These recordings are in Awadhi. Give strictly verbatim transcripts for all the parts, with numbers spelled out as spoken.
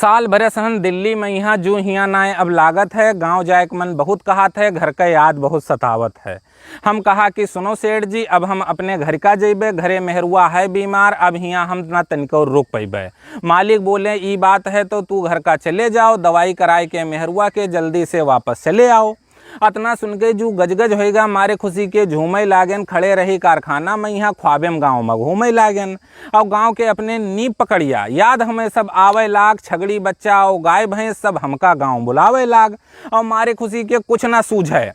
साल भरे सहन दिल्ली मइहाँ, जू हियाँ नाय अब लागत है। गाँव जाए के मन बहुत कहात है, घर कै याद बहुत सतावत है। हम कहा कि सुनो सेठ जी, अब हम अपने घर का जइबे, घरे मेहरुआ है बीमार, अब हियाँ हम ना तनिको रुक पइबे। मालिक बोले, ई बात है तो तू घर का चले जाओ, दवाई कराए के मेहरुआ के जल्दी से वापस चले आओ। अतना सुन के जू गजगज होइगा, मारे खुशी के झूमै लागेन, खड़े रही कारखाना मइहाँ, ख्वाबे में गाँव में घूमै लागेन। और गाँव के अपने नींव पकड़िया याद हमें सब आवै लाग, छगड़ी बच्चा और गाय भैंस सब हमका गाँव बुलावै लाग। और मारे खुशी के कुछ ना सूझै,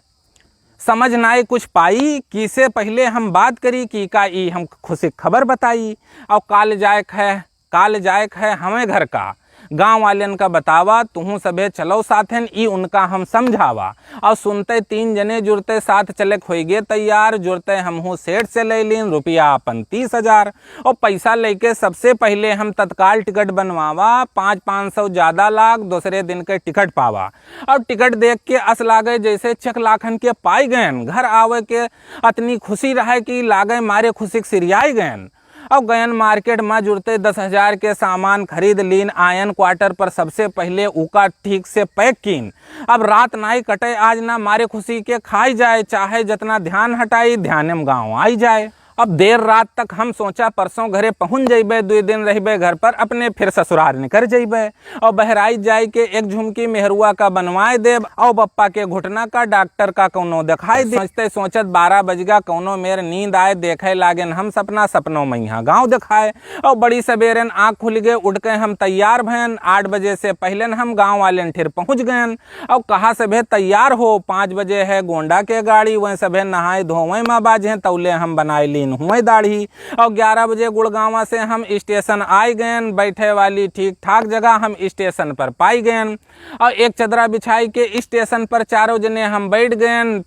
समझ नाय कुछ पाई, कि से पहिले हम बात करी, कि का ई हम खुशी खबर बताई। और काल जाए क है, काल जाए क है हमें घर का, गाँव वालेन का बतावा, तुहूँ सभे चलो साथेन, ई उनका हम समझावा। और सुनते तीन जने जुरते साथ चले क होइगे तैयार, जुरते हमहूँ सेठ से ले लीन रुपया अपन तीस हजार। और पैसा लेके सबसे पहिले हम तत्काल टिकट बनवावा, पाँच पाँच सौ ज्यादा लाग, दूसरे दिन के टिकट पावा। और टिकट देख के अस लागे जैसे चकलाखन के पाई गयन। घर आवे के अतनी खुशी रहे कि लागे मारे खुशी के सिरियाई गयन। और गयन मार्केट में जुरते दस हजार के सामान खरीद लीन, आयन क्वार्टर पर सबसे पहिले उका ठीक से पैक कीन। अब रात नाई कटे आज ना, मारे खुशी के खाई जाए, चाहे जतना ध्यान हटाई, ध्याने में गाँव आई जाए। अब देर रात तक हम सोचा, परसों घरे पहुँच जइबे, दुई दिन रहिबे घर पर, अपने फिर ससुरार निकर जइबे। और बहराइच जाए के एक झुमकी मेहरुआ का बनवाए देब, और बप्पा के घुटना का डॉक्टर का कौनो देखाए देब। सोचते सोचत बारह बजगा, कौनो मेर नींद आए, देखे लागेन हम सपना, सपनों मइहाँ गाँव देखाए। और बड़ी सबेरेन आँख खुल गए, उठ के हम तैयार भयन। आठ बजे से पहिलेन हम गाँव वालेन ठिर पहुँच गयन। और कहा सभे तैयार हो, पाँच बजे है गोंडा के गाड़ी, वह सभे नहाए धोवे मा बाझे, तौले हम बनाए लीन हुए दाढ़ी। और ग्यारह बजे गुड़गांवा से हम स्टेशन आए गयन, बैठे वाली ठीक ठाक जगह हम स्टेशन पर पाई गयन। और एक चदरा बिछाई के स्टेशन पर चारों जने हम बैठ गयन।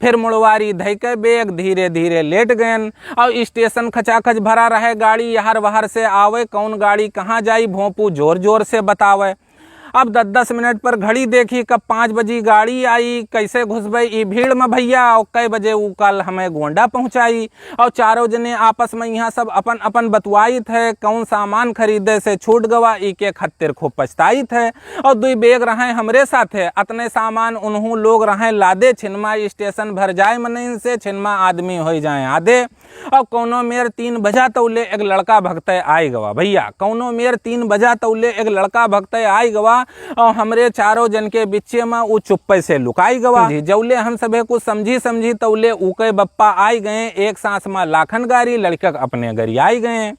फिर मुड़वारी धई के बैग धीरे धीरे लेट गयन। और स्टेशन खचाखच भरा रहे, गाड़ी यहर वहर से आवे, कौन गाड़ी कहाँ जाई, भोंपू जोर जोर से बतावे। अब दस दस मिनट पर घड़ी देखी, कब पाँच बजी गाड़ी आई, कैसे घुसबे ई भीड़ में भैया, और कै बजे ऊ कल हमें गोंडा पहुँचाई। और चारों जने आपस में यहाँ सब अपन अपन बतुआइत है, कौन सामान खरीदे से छूट गवा, ई के खातिर खूब पछताइत है। और दुई बैग रहे हमरे साथे, अतने सामान उन्हू लोग रहे लादे, छिनमा स्टेशन भर जाए मनइन से, छिनमा आदमी होई जाए आधे। और कौनो मेर तीन बजा तौले एक लड़का भगते आई गवा भैया, कौनो मेर तीन बजा तौले एक लड़का भगते आई गवा। और हमरे चारों जन के बिच्चे में ऊ चुप्पे से लुकाई गवा। जी, जौले हम सभे कुछ समझी समझी तौले ऊके बप्पा आई गए, एक सांस में लाखन गारी लड़का अपने गरियाई गए।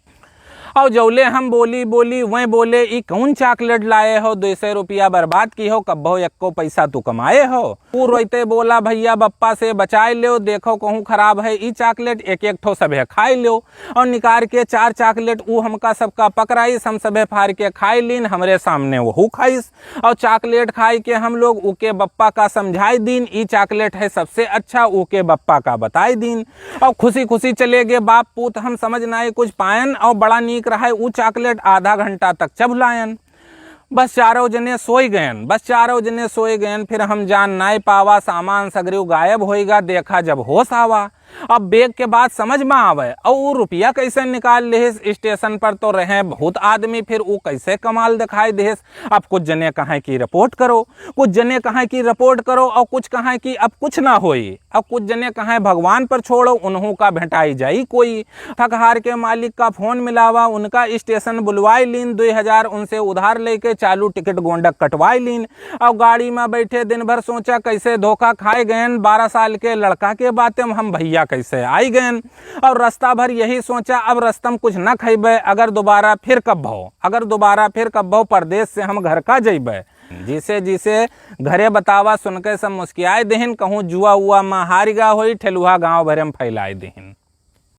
और जौले हम बोली बोली वह बोले, "ई कौन चॉकलेट लाए हो, दो सौ रुपया बर्बाद की हो, कब्बो एक्को पैसा तू कमाए हो?" ऊ रोइते बोला, "भैया बप्पा से बचाए ल्यो, देखो कहूँ खराब है ई चॉकलेट, एक एक ठो सभे खाए ल्यो।" और निकार के चार चॉकलेट ऊ हमका सबका पकड़ाइस, हम सभे फार के खाए लीन, हमरे सामने वहू खाइस। और चॉकलेट खाए के हम लोग ऊके बप्पा का समझाए दीन, "ई चॉकलेट है सबसे अच्छा", ऊके बप्पा का बताए दीन। और खुशी खुशी चले गए बाप पूत, हम समझ नाए कुछ पायन। और बड़ा नीक रहे ऊ चॉकलेट, आधा घंटा तक चबलायन। बस चारों जने सोई गयन, बस चारों जने सोई गयन। फिर हम जान नाय पावा, सामान सगरियो गायब होइगा, देखा जब होश आवा। अब बैग के बात समझ में आवे, और ऊ रुपया कैसे निकाल लिहिस। स्टेशन पर तो रहे बहुत आदमी, फिर ऊ कैसे कमाल दिखाई दिहिस। अब कुछ जने कहें कि रिपोर्ट करो, कुछ जने कहें कि रिपोर्ट करो, और कुछ कहें कि अब कुछ ना होई, और कुछ जने कहें भगवान पर छोड़ो, उन्हों का भेंटाई जाई कोई। थक हार के मालिक का फोन मिलावा, उनका स्टेशन बुलवाई लीन, दुई हजार उनसे उधार लेके चालू टिकट गोंडक कटवाई लीन। और गाड़ी में बैठे दिन भर सोचा कैसे धोखा खाए गयन, बारह साल के लड़का के बातें में हम भैया कैसे आई गयन। और रास्ता भर यही सोचा, अब रस्तम कुछ न खैबे, अगर दोबारा फिर कब भो, अगर दोबारा फिर कब भो परदेश से हम घर का जइबे। जिसे जिसे घरे बतावा सुनके सब मुस्कियाए देहिन, कहूँ जुआ उआ में हार गा होई, ठेलुहा गाँव भरे में फैलाए देहिन।